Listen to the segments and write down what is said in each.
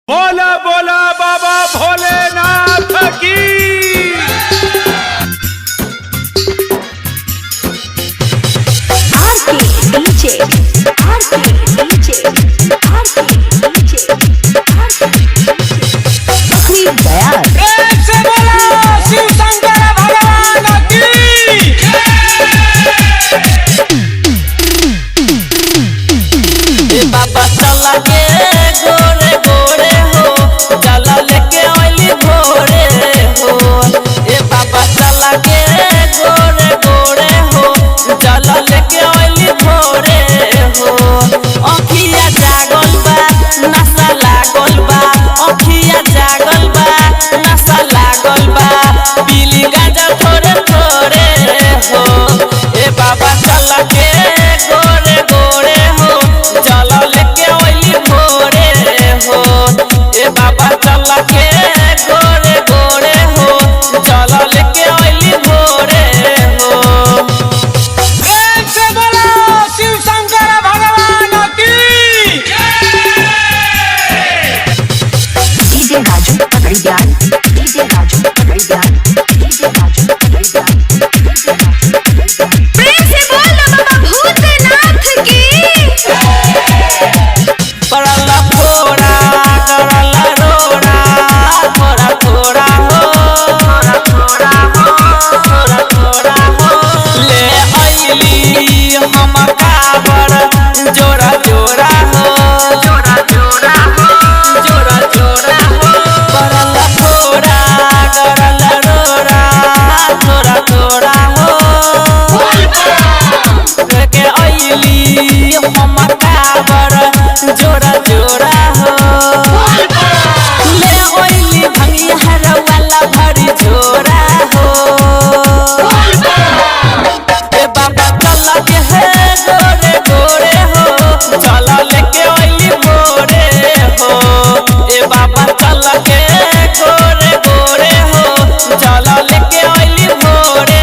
बोला बोला बाबा भोलेनाथ की। RK DJ RK DJ RK DJ RK Bakhri Dayal. प्रेम से बोला शिव शंकर भगवान की। ए बाबा चला के गोरे गोरे हो, चला लेके आइली भोरे हो। ए बाबा चला के गोरे गोरे हो, चला लेके आइली भोरे हो। अखिया जागल बा नशा लागल बा, अखिया जागल बा नशा लागल बा, पीली गांजा थोड़े थोड़े हो। ए बाबा चला के गोरे गोरे हो, चला लेके आइली भोरे हो। ए बाबा चला के गोरे गोरे हो, चला लेके आइली भोरे हो। प्रेम से बोला शिव शंकर भगवान की। डीजे राजू पकड़ी दयाल, डीजे राजू पकड़ी दयाल, डीजे राजू पकड़ी दयाल, डीजे राजू पकड़ी दयाल। प्रेम से बोल बाबा भूतनाथ की। पड़ला फोड़ा करला रोड़ा, थोड़ा थोड़ा हो, थोड़ा थोड़ा हो, थोड़ा थोड़ा हो। ले आइली हम काबर जोड़ा जोड़ा हो, जोड़ा जोड़ा हो, जोड़ा जोड़ा हो। पड़ला फोड़ा करला रोड़ा, थोड़ा थोड़ा हो। लेके आइली हम काबर जोड़ा जोड़ा हो। ले आइली भंगिया वाला भरी झोरा हो। ए बाबा चला के है गोरे गोरे हो, चला लेके आइली भोरे हो। ए बाबा चला के गोरे गोरे हो, चला लेके आइली भोरे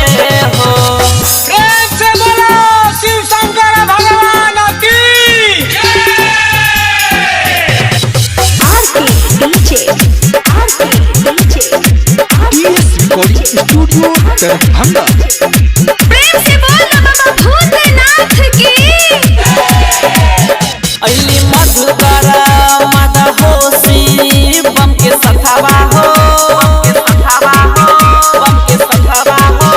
हो। प्रेम से बोला शिव शंकर भगवान की। RK DJ RK DJ TS recording studio Darbhanga. प्रेम से बोल बाबा भूतनाथ की। अली मधुकर मद होशी बम के सथावा हो, बम के सथावा हो, बम के सथावा हो।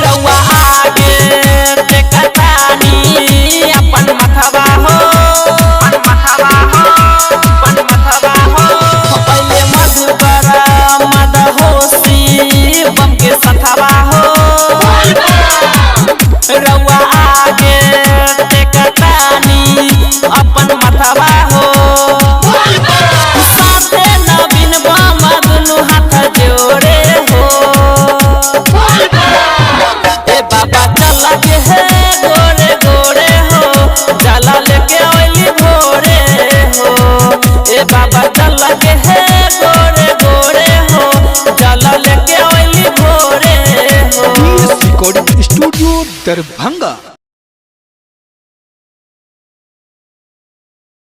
रउआ आगे देखतानी अपन मथवा हो, अपन मथवा हो, अपन मथवा हो। अली मधुकर मद होशी बम के सथावा हो, रउआ आगे देखतानी अपन मथवा हो। साथे नवीन बम दुनू हाथ जोड़े हो। ए बाबा चला के है गोरे गोरे हो, चला लेके आइली भोरे हो। ए बाबा चला के है गोरे गोरे हो, चला लेके आइली भोरे हो। TS recording studio Darbhanga.